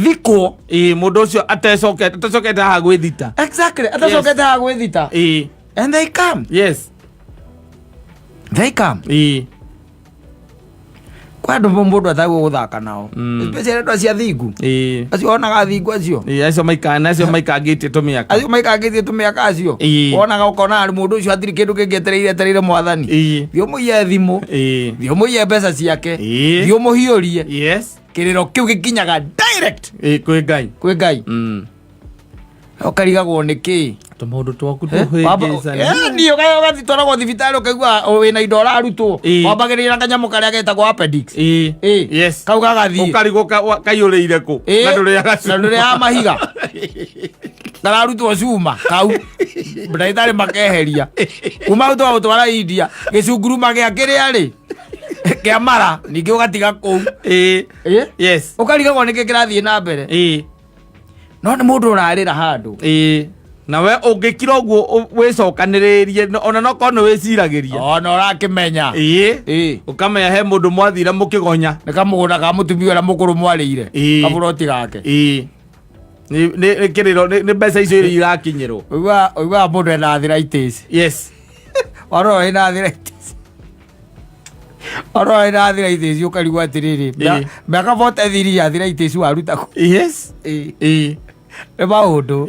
thikwo. Mũndũ ũcio atecokete haha gwĩthita. Exactly, atacokete haha gwĩthita. And they come. They come. Kwa andũ mũndũ atagwo gũthaka nao. Especially andũ acio athingu. Acio wonaga athingu acio. Acio maikana acio maikangĩtie tũmĩaka. Acio maikangĩtie tũmĩaka acio. Wonaga ũkona arĩ mũndũ ũcio hatirĩ kĩndũ kĩngĩ etereire etereire mwathani. Thiĩ ũmũiye thimũ. Thiĩ ũmũiye mbeca ciake. Thiĩ ũmũhiũrie. Kĩrĩro kĩu gĩkinyaga direct Kwĩ Ngai. Kwĩ Ngai. Ũkarigagwo nĩ kĩ? Tũmaũndũ twaku tũhĩngĩcana. Niĩ ũgatwaragwo thibitarĩ ũkaigua wĩna indo ũrarutwo. Wambagĩrĩria na kanyamũ karĩa getagwo appendix. Kau gagathiĩ. Ũkarigwo kaiyũrĩire kũ? Na ndũrĩaga Na ndũrĩaga mahiga. Kararutwo cuma kau. Ndagĩtarĩ makeheria. Kuma hau tũgagũtwara India gĩcunguruma gĩa kĩrĩa rĩ kĩa mara ningĩ ũgatiga kũu. Ũkarigagwo nĩkĩ kĩrathiĩ na mbere. No nĩ mũndũ ũrarĩra handũ. Na we ũngĩkira ũguo wĩcokanĩrĩrie ona no korwo nĩ wĩciragĩria. Ona ũrakĩmenya. Ũkamenya he mũndũ mwathire mũkĩgonya. Nĩ kamũgũnda ka mũtumia ũrĩa mũkũrũ mwarĩire. Kaburoti gake. Nĩ kĩrĩro nĩ mbeca icio iria irakinyĩrwo. Ũiguaga mũndũ ena arthritis. Warora wĩna arthritis. Warora wĩna arthritis ũkarigwo atĩrĩrĩ. Mĩaka 43 arthritis waruta kũ? Nĩ maũndũ.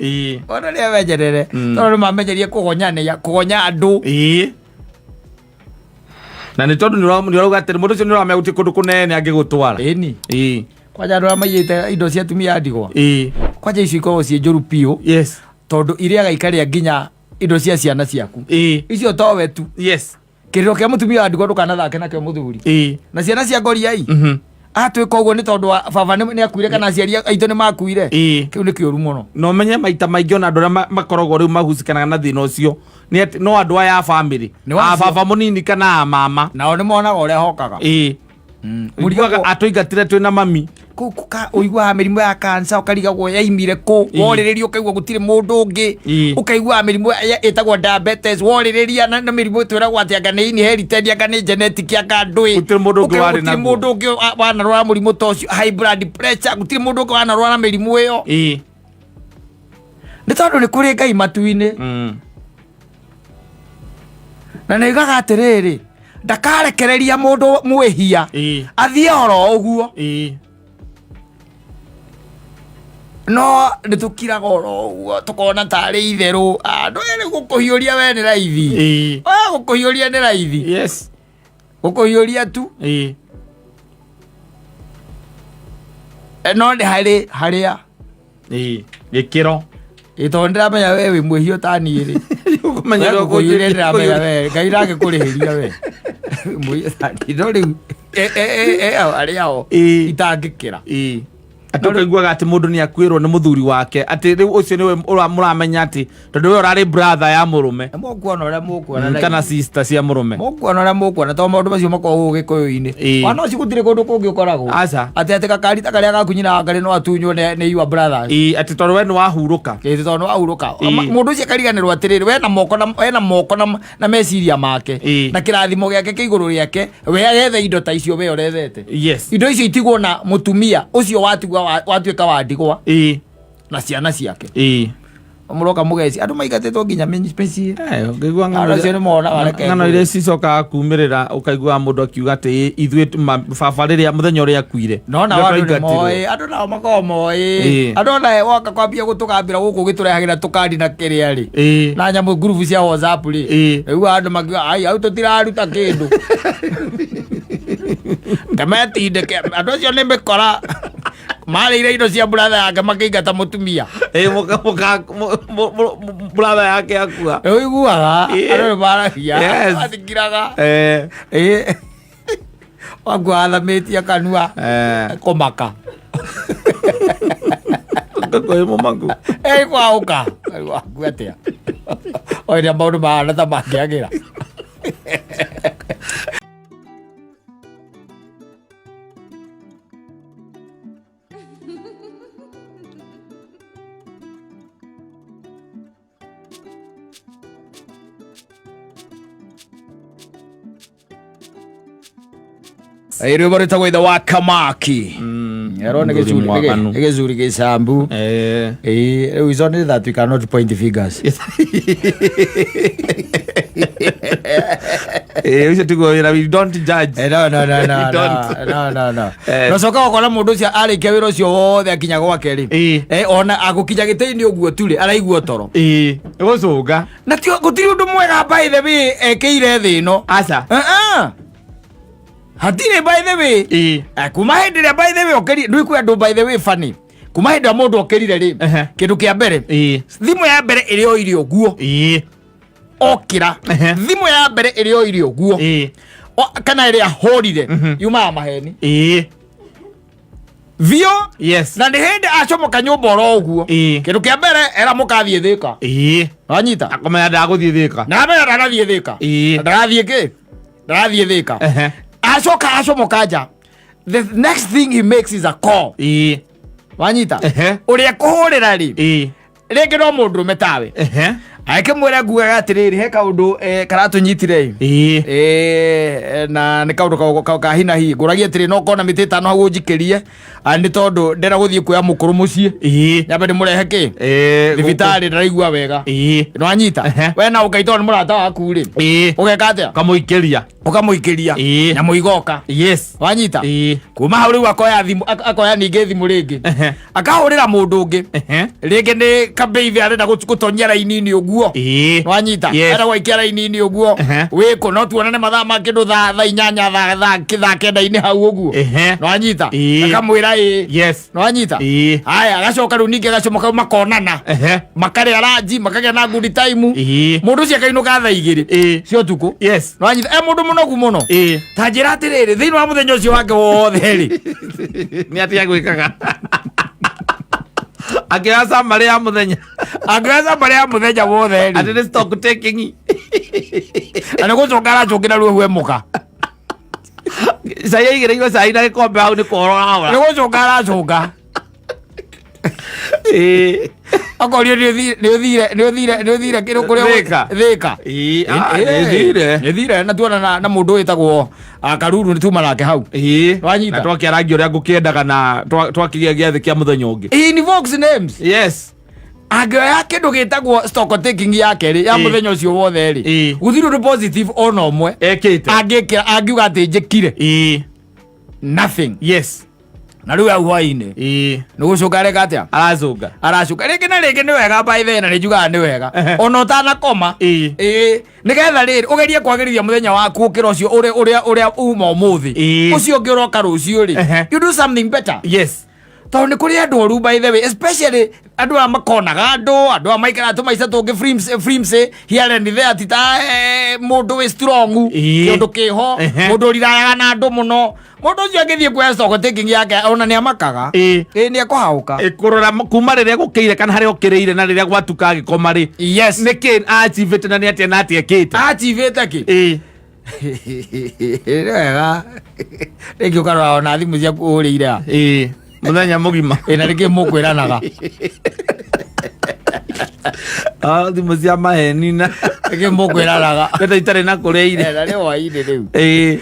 Ona nĩ amenyerere. Tondũ nĩ mamenyerie kũgonyania, kũgonya andũ. Na nĩ tondũ nĩ ũrauga atĩrĩ mũndũ ũcio nĩ ũramenya gũtirĩ kũndũ kũnene angĩgũtwara. Ĩni. Kwanja andũ arĩa maiyĩte indo cia atumia a ndigwa. Kwanja icio ikoragwo ciĩ njũru biũ. Tondũ irĩaga ikarĩa nginya indo cia ciana ciaku. Icio towe tu. Kĩrĩro kĩa mũtumia wa ndigwa ndũkanathake nakĩo mũthuri. Na ciana cia ngoriai. Atwĩka ũguo nĩ tondũ wa baba nĩ akuire kana aciari aitũ nĩ makuire. Kĩu nĩ kĩũru mũno. Na ũmenye maita maingĩ ona andũ arĩa makoragwo rĩu mahucikanaga na thĩna ũcio nĩ atĩ no andũ aya a family. A baba mũnini kana a mama. Nao nĩ monaga ũrĩa hokaga. Ũiguaga atũingatire twĩna mami. Kũu ũiguaga mĩrimũ ya cancer ũkarigagwo yaimire kũ. Worĩrĩria ũkaigua gũtirĩ mũndũ ũngĩ. Ũkaiguaga mĩrimũ ĩtagwo diabetes worĩrĩria na mĩrimũ twĩragwo atĩ anga nĩ inherited anga nĩ genetic anga ndũĩ. Gũtirĩ mũndũ ũngĩ warĩ Gũtirĩ naguo. mũndũ ũngĩ wanarwara mũrimũ ta ũcio, high blood pressure, gũtirĩ mũndũ ũngĩ wanarwara mĩrimũ ĩyo. Nĩ tondũ nĩ kũrĩ Ngai matu-inĩ. Na nĩ oigaga atĩrĩrĩ, ndakarekereria mũndũ mwĩhia athiĩ oro ũguo. No nĩ tũkiraga oro ũguo tũkona tarĩ itherũ. Andũ erĩ gũkũhiũria we nĩ raithi. We gũkũhiũria nĩ raithi. Gũkũhiũria tu. No nĩ harĩ harĩa. Gĩkĩro. Tondũ ndĩramenya we wĩ mwĩhia ta niĩ rĩ. Ũkũmenya We gũkũhiũria ndĩramenya we. Ngai ndangĩkũrĩhĩria we. Mwĩhia ta niĩ. No rĩu, arĩa o, itangĩkĩra. Atĩ ũkaiguaga atĩ mũndũ nĩ akuĩrwo nĩ mũthuri wake, atĩ rĩu ũcio nĩwe mũramenya atĩ tondũ we ũrarĩ brother ya mũrũme. Mũkuona ũrĩa mũkuona na Kana sister cia mũrũme. Mũkuona ũrĩa mũkuona, tondũ maũndũ macio makoragwo gĩkũyũ-inĩ. Ona ũcio gũtirĩ kũndũ kũngĩ ũkoragwo. Aca. Atĩ gakari ta karĩa gaku nyina wa ngarĩ no atunywo nĩ your brothers. Ĩĩ, atĩ tondũ we nĩ wahurũka. Ĩĩ, tondũ nĩ wahurũka. Mũndũ ũcio akariganĩrwo atĩrĩrĩ, we na moko na, we na moko na, na meciria make. Na kĩrathimo gĩake kĩ igũrũ rĩake, we agethe indo ta icio we ũrethete. Indo icio itigwo na mũtumia ũcio watigwa watuĩka wa ndigwa. Na ciana ciake. Mũroka mũgeci andũ maingatĩtwo nginya mĩciĩ. Ũkaigua Andũ acio nĩ monaga reke ng'ano ngũĩ. iria cicokaga kumĩrĩra, ũkaigua mũndũ akiuga atĩ ithuĩ baba rĩrĩa mũthenya ũrĩa akuire, No nao nĩo andũ nĩ twaingatirwo. moĩ, andũ nao makoragwo moĩ. Andũ ona woka kwambia gũtũgambĩra gũkũ ũgĩtũrehagĩra tũkandi na kĩrĩa rĩ. Na nyamũ ngurubu cia WhatsApp rĩ. Rĩu andũ makiuga ai hau tũtiraruta kĩndũ. Kemetindĩke andũ acio nĩ mĩkora. Marĩire indo cia brother yake makĩingata mũtumia. Ĩĩ, brother yake akua. Nĩ ũiguaga andũ nĩ maragia. Yes. Matikiraga. Ĩĩ. Wakua athamĩtie kanua. Kũmaka. Ngũkũ mũmaku. Ĩ kwaũka. Wakua atĩa? Oiria maũndũ mahana ta mangĩagĩra. Rwĩmbo rwĩtagwo ithe wa kamaki. Ero nĩ Mũthuri mwaganu. nĩ gĩcuri gĩcambu. Ĩĩ, rĩu ico nĩ that we cannot point fingers. Ũcio tiguo wĩra, we don't judge. No, no, no, no, We no, don't. no, no, no. No Coka ũkona mũndũ ũcio arĩkia wĩra ũcio wothe akinya gwake rĩ. Ona agũkinya gĩtĩ-inĩ ũguo tu rĩ, araigua toro. Gũcũnga. Na ti gũtirĩ ũndũ mwega by the way ekĩire thĩ ĩno. Aca. Hatirĩ by the way. Kuma hĩndĩ ĩrĩa by the way okĩrire, ndũĩ kwĩ andũ by the way funny. Kuma hĩndĩ ĩrĩa mũndũ okĩrire rĩ, kĩndũ kĩa mbere, thimũ ya mbere ĩrĩa oire ũguo. Okĩra. Thimũ ya mbere ĩrĩa oire ũguo. Kana ĩrĩa ahũrire, yumaga maheni. Biũ. Na nĩ hĩndĩ acomoka nyũmba oro ũguo. Kĩndũ kĩa mbere era mũkathiĩ Thĩka. Wanyita? Akomenya ndagũthiĩ Thĩka. Na amenya ndarathiĩ Thĩka. Ndarathiĩ kĩ? Ndarathiĩ Thĩka. Acoka acomoka nja. The next thing he makes is a call. Wanyita? Ũrĩa kũhũrĩra rĩ, rĩngĩ no mũndũrũme tawe. Agĩkĩmwĩra ngugaga atĩrĩrĩ, he kaũndũ karatũnyitire ĩ. Na nĩ kaũndũ ka hi na hi. Ngũragia atĩrĩ, no kona mĩtĩ ĩtano hau ũnjikĩrie, nĩ tondũ ndĩrenda gũthiĩ kuoya mũkũrũ mũciĩ. Nyambe ndĩmũrehe kĩ? Thibitarĩ ndaraigua wega. Nĩwanyita? We na ũkaitwo nĩ mũrata waku rĩ. Ũgeka atĩa? Ũkamũikĩria. Ũkamũikĩria. Nyamũ igoka. Wanyita? Kuma hau rĩu akoya thimũ, akoya ningĩ thimũ rĩngĩ. Akahũrĩra mũndũ ũngĩ. Rĩngĩ nĩ kabeithi arenda gũtonyia raini-inĩ ũguo. Wanyita? Arenda gwaikia raini-inĩ ũguo. Wĩkũ no tuonane mathaa ma kĩndũ thaa inyanya, thaa kenda-inĩ hau ũguo. Nĩwanyita? Akamwĩra ĩĩ. Nĩwanyita? Haya, agacoka rĩu ningĩ agacomoka makonana. Makarĩa ranji, makagĩa na good time. Mũndũ ũcio akainũka thaa igĩrĩ cia ũtukũ. Nĩwanyita? Mũndũ mũnogu mũno. Ta njĩra atĩrĩrĩ, thĩinĩ wa mũthenya ũcio wake wothe rĩ. Nĩ atĩa gwĩkaga? Akĩoya summary ya mũthenya. Akĩoya summary ya mũthenya wothe rĩ. Atĩ nĩ stock taking. Na nĩ gũcoka aracũngĩra ruo hwemuka. Cai aigĩrĩirwo cai na gĩkombe hau nĩ kũhorora. Nĩ gũcũnga aracũnga. Akorio nĩ ũthire kĩrũ kũrĩa Thĩka. Thĩka. Nĩ thire. Nĩ thire na tuona na mũndũ wĩtagwo Karuru nĩ tuma nake hau. Wanyita? Na twakĩarangia ũrĩa ngũkĩendaga na twakĩgĩa gĩathĩ kĩa mũthenya ũngĩ. He invokes names. Angĩoya kĩndũ gĩtagwo stock taking yake rĩ, ya mũthenya ũcio wothe rĩ, gũtirĩ ũndũ positive ona ũmwe Ekĩte. Angĩkĩra, angiuga atĩ njĩkire. Nothing. Na rĩu hau hwainĩ nĩ gũcũnga areka atĩa? Aracũnga. Aracũnga rĩngĩ na rĩngĩ. Nĩ wega by the way, na nĩ njugaga nĩ wega ona ũtanakoma. Ĩĩ, nĩgetha rĩrĩ ũgerie kwagĩrithia mũthenya waku ũkĩra ũcio ũrĩa uma ũmũthĩ. Ũcio ũngĩ ũroka rũciũ rĩ, you do something better. Tondũ nĩ kũrĩ andũ oru by the way, especially Andũ aya makonaga andũ aya maikaraga tũmaica tũngĩ flimsy here and there, ti ta mũndũ wĩ strong, kĩũndũ kĩho, mũndũ ũrirayaga na andũ mũno. Mũndũ ũcio angĩthiĩ kuoya stock taking yake, ona nĩ amakaga. Ĩ nĩ ekũhaũka. Kũrora kuma rĩrĩa gũkĩire kana harĩa ũkĩrĩire na rĩrĩa gwatuka agĩkoma rĩ, nĩkĩ achievĩte na nĩ atĩa na atĩa ekĩte. Achivĩte kĩ? Nĩ wega rĩngĩ ũkarora ona thimũ ciaku ũhũrĩire a. Ĩ, mũthenya mũgima. Ĩ, na nĩkĩ mũkwĩranaga? Ah, thimũ cia maheni na Nĩkĩ mũkwĩranaga? ndeto itarĩ na kũrĩa irĩ. Na nĩ hwainĩ rĩu. Ĩ,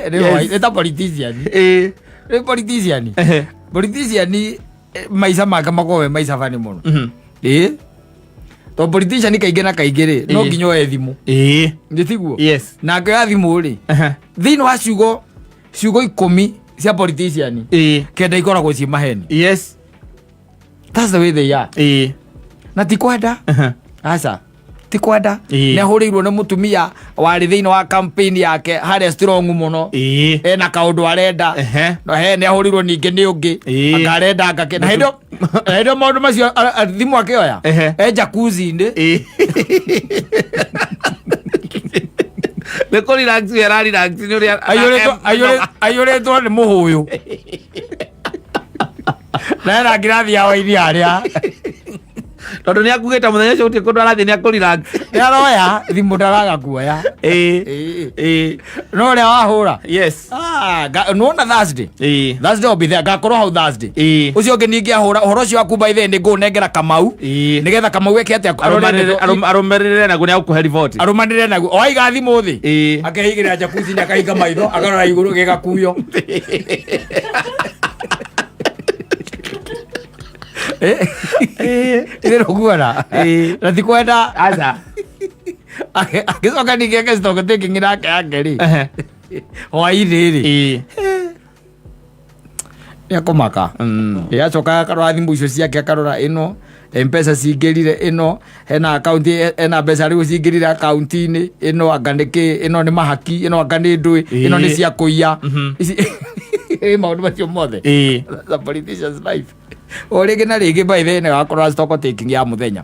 nĩ hwainĩ. Nĩ ta politician. Nĩ politician. Politician, maica make makoragwo me maica bani mũno. Ĩ, to politician kaingĩ na kaingĩ rĩ, no nginya oe thimũ. Nĩ tiguo? Yes. Na akĩoya thimũ rĩ, thĩinĩ wa ciugo 10 cia politician, 9 ikoragwo ciĩ maheni. That's the way they are. Na ti kwenda. Aca, ti kwenda. Nĩ ahũrĩirwo nĩ mũtumia warĩ thĩinĩ wa campaign yake harĩa strong mũno, ena kaũndũ arenda. No he nĩ ahũrĩirwo ningĩ nĩ ũngĩ, anga arenda anga na hĩndĩ ĩyo maũndũ macio thimũ akĩoya, e jacuzzi-inĩ. Nĩ kũ relax ara relax nĩ ũrĩa Aiyũrĩtwo nĩ mũhũyũ na ena ngirathi ya waini harĩa. Tondũ nĩ akugĩte mũthenya ũcio gũtirĩ kũndũ arathiĩ, nĩ akũ relax. Nĩ aroya thimũ, ndaraga kuoya. No ũrĩa wahũra. Ah, nĩwona Thursday? Thursday I'll be there, ngakorwo hau Thursday. Ũcio ũngĩ ningĩ ahũra ũhoro ũcio waku, by the way, nĩ ngũnengera Kamau, nĩgetha Kamau eke atĩa? Arore Arũmĩrĩre naguo, nĩ agũkũhe riboti. Arũmanĩrĩre naguo o aiga thimũ thĩ, akehigĩrĩra jacuzzi, nĩ akahinga maitho, akarora igũrũ gĩgakuyo. Ĩrĩ rũguona. Na ti kwenda. Aca. Agĩcoka ningĩ eke stock taking nake rĩ, hwainĩ rĩ, nĩ akũmaka. Ĩ, acoka akarora thimũ icio ciake, akarora ĩno Mpesa cingĩrire, ĩno hena akaunti, ena mbeca rĩu cingĩrire akaunti-inĩ ĩno, anga nĩ kĩ, ĩno nĩ mahaki, ĩno anga nĩ ndũĩ, ĩno nĩ cia kũiya. Ici ĩ maũndũ macio mothe. The politician's life o rĩngĩ na rĩngĩ, by the way, nĩ wakorwo stock taking ya mũthenya,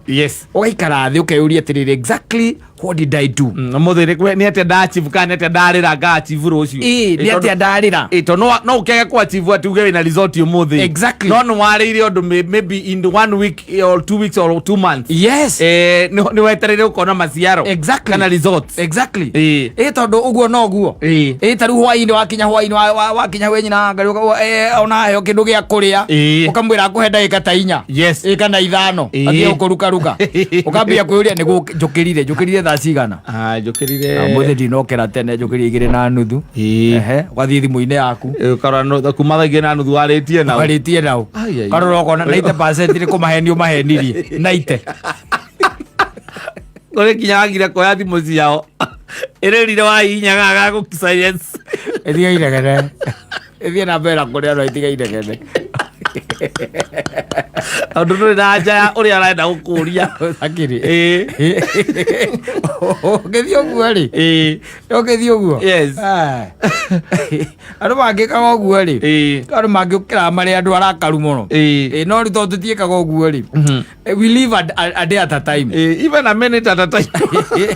ũgaikara thĩ ũkeyũria atĩrĩrĩ, exactly what did I do? Ũmũthĩ nĩ atĩa ndachieve kana nĩ atĩa ndarĩra ngaachieve rũciũ? Ĩ, nĩ atĩa ndarĩra? Ĩ, tondũ no ũkĩage kũachieve atĩ uge wĩna result ũmũthĩ, no nĩ warĩire ũndũ maybe in 1 week or 2 weeks or 2 months, nĩ wetereire ũkona maciaro kana results. Ĩ, tondũ ũguo noguo. Ĩ, ta rĩu hwainĩ wakinya, hwainĩ wakinya we nyina Ngai, ona heo kĩndũ gĩa kũrĩa, ũkamwĩra akũhe ndagĩka ta 4, ĩ, kana 5, atige gũkũrukaruka, ũkambia kwĩyũria nĩ njũkĩrire thaa cigana? Ah, njũkĩrire. Mũthĩ ndinokĩra tene, njũkĩrire 2:30. Ehe, ũgathiĩ thimũ-inĩ yaku. Ĩ, ũkarora kuma thaa 2:30 warĩtie nao. Warĩtie nao. Ai, ai. Ũkarora ũkona 90% nĩ kũmahenio mahenirie 90. Kũrĩ kinya wagire kuoya thimũ ciao ĩrĩrire wahihinyaga gagũ silence. Ĩtige inegene, ĩthiĩ na mbere na kũrĩa, no ĩtige inegene. Tondũ ndũrĩ na anja ya ũrĩa arenda gũkũria. Akĩrĩ ũngĩthiĩ ũguo rĩ, ũngĩthiĩ ũguo. Ah. Andũ mangĩkaga ũguo rĩ, andũ mangĩũkĩra marĩ andũ arakaru mũno. Ĩ, no rĩu tondũ tũtiĩkaga ũguo rĩ, we live a day at a time. Even a minute at a time.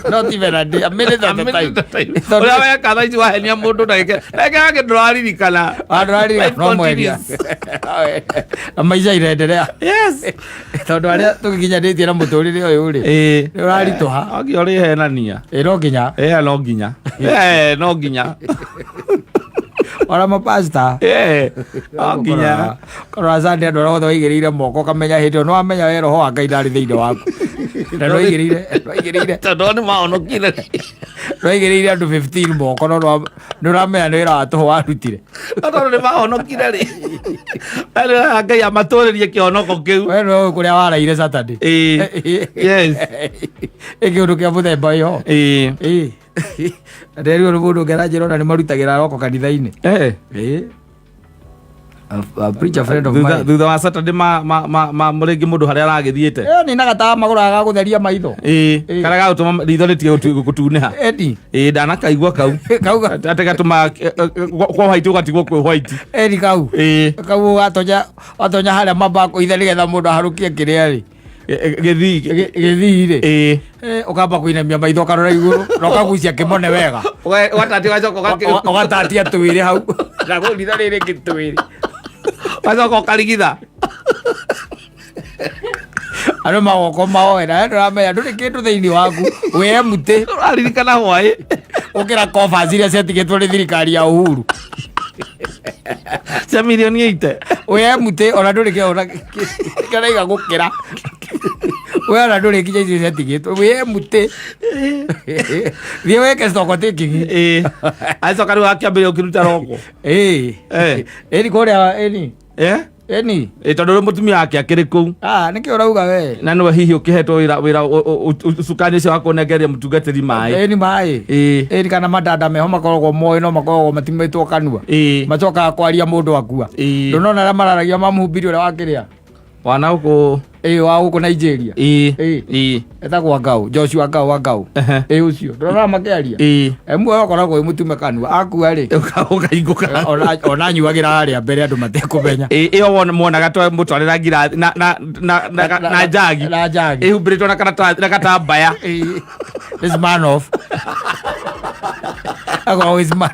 Not even a day, a minute at a time. Tondũ- Ũrĩa weka thaa ici wahenia mũndũ ndagĩka ndagĩka yake ndũraririkana. Andũ arĩa Life no mwendia continues. Na maica irenderea. Tondũ arĩa tũgĩkinyanĩtie na mũtũrĩre ũyũ rĩ, nĩ ũraritũha. No nginya ũrĩhenania. Ĩ, no nginya. No nginya. No nginya. Ona mapasta. No nginya. Karora Sunday, andũ arĩa othe waigĩrĩire moko, ũkamenya hĩndĩ ĩyo nĩwamenya we roho wa Ngai ndarĩ thĩinĩ waku na nĩwaigĩrĩire Tondũ nĩ mahonokire. Nĩwaigĩrĩire andũ 15 moko, no nĩ ũramenya nĩ wĩra wa tũhũ warutire. Tondũ nĩ mahonokire rĩ, Ngai amatũrĩrie kĩhonoko kĩu. We nĩwe ũĩ kũrĩa waraire Saturday. Ĩ, kĩũndũ kĩa mũthemba ĩyo. Ĩ, nderirwo nĩ mũndũ ũngĩ aranjĩra ona nĩ marutagĩra roko kanitha-inĩ. Ĩ. A preacher friend of Thutha mine. Thutha wa Saturday ma ma ma ma rĩngĩ mũndũ harĩa aragĩthiĩte. Ĩyo nĩ nagatawa magũraga ga gũtheria maitho. Ĩĩ. Ĩĩ. Karĩa gagũtũma ritho rĩtige gũtunĩha. Edi. Ĩĩ, ndanakaigua kau. Kau atĩ gatũma kwa white ũgatigwo kwĩ white. Edi kau. Ĩĩ. Kau watonya watonya harĩa mambako ithe nĩgetha mũndũ aharũkie kĩrĩa rĩ. Gĩthii. Gĩthii rĩ. Ĩĩ. Ũkamba kũinamia maitho ũkarora igũrũ na ũkagucia kĩmone wega. Ũgatatia ũgacoka Ũgatatia twĩrĩ hau. Na ritho rĩrĩ rĩngĩ twĩrĩ. Ũgacoka ũkarigitha. Andũ magoko maoe na ndũramenya ndũrĩ kĩndũ thĩinĩ waku wĩ empty. Ũraririkana hwaĩ. Ũkĩra coffers iria ciatigĩtwo nĩ thirikari ya Uhuru. Cia mirioni 80. Wĩ empty ona ndũrĩ kĩ ona kĩraiga gũkĩra. We ona ndũrĩ nginya icio ciatigĩtwo wĩ empty. Thiĩ wĩke stock taking. Ĩĩ, acoka rĩu akĩambĩrĩria ũkĩruta roko. Ĩĩ. Ĩni kũrĩa ĩni. Eh? Ĩni. Ĩ, tondũ rĩu mũtumia wake akĩrĩ kũu. Ah, nĩkĩ ũrauga we? Na nĩwe hihi ũkĩhetwo wĩra ũcukani ũcio wa kũnengeria mũtungatĩri maĩ. Ĩni maĩ. Ĩĩ. Ĩni kana mandanda meho makoragwo moĩ no makoragwo matimĩtwo kanua. Ĩĩ. Macokaga kwaria mũndũ akua. Ĩĩ. Ndũnona arĩa mararagia mamũhumbiri ũrĩa wakĩrĩa? Wana gũkũ. Ĩĩ, wa gũkũ Nigeria. Ĩĩ. Ĩĩ. Ĩĩ. Etagwo Ngau, Joshua Ngau wa Ngau. Ehe. Ĩĩ ũcio. Ndũrona makĩaria? Ĩĩ. Muoyo ũkoragwo wĩ mũtume kanua. Akua rĩ. Ũkaingũka. Ona anyuagĩra harĩa mbere andũ matekũmenya. Ĩĩ, ĩyo mwonaga mũtwarĩra ngirathi na na na na na njagi. Na njagi. Ĩhumbĩrĩtwo na karatathi na gatambaya. Ĩĩ. This man off. Akoragwo is man.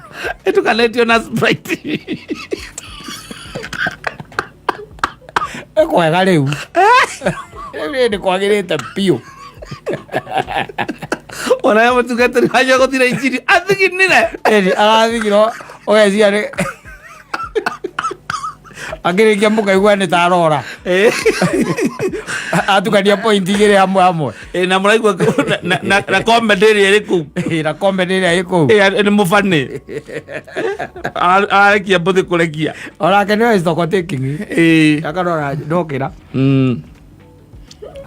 Ĩtukanĩtio na Sprite. Nĩ kwega rĩu. Rĩu nĩ kwagĩrĩte biũ. Ona we mũtungatĩri wanyu agũthire injiri athiginire. Ĩni arathigirwo ũgeciria nĩ akĩrĩkia mũkaigua nĩ ta arora. Ĩĩ. Atukania point igĩrĩ hamwe hamwe. Ĩĩ, na mũraigua na comedy ĩrĩa ĩrĩ kũu. Ĩĩ, na comedy ĩrĩa ĩ kũu. Ĩĩ, nĩ mũbani. Ararekia mbũthĩ kũrekia. Onake nĩwe stock taking. Ĩĩ. Akarora ndokĩra.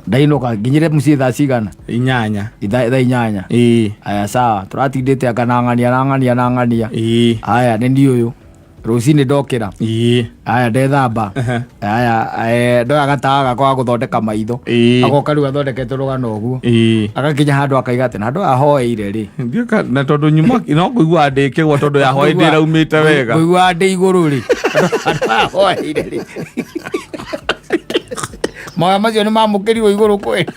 Ndainũka nginyire mũciĩ thaa cigana? 8. Thaa 8. Ĩĩ. Aya sawa, tũratindĩte anga na ng'ania na ng'ania na ng'ania. Ĩĩ. Aya nĩ niĩ ũyũ. Rũcinĩ ndokĩra. Ĩĩ. Aya ndethamba. Aya ndoya gatawa gakwa ga gũthondeka maitho. Ĩĩ. Agoka rĩu athondekete rũgano ũguo. Ĩĩ. Agakinya handũ akaiga atĩ na handũ ahoeire rĩ. Ndiũka na tondũ nyuma no kũigua ndĩkĩgwa tondũ ya hwaĩ ndĩraumĩte wega. Ngũigua ndĩ igũrũ rĩ. Handũ ahoeire rĩ. Mahoya macio nĩ mamũkĩrirwo igũrũ kweli.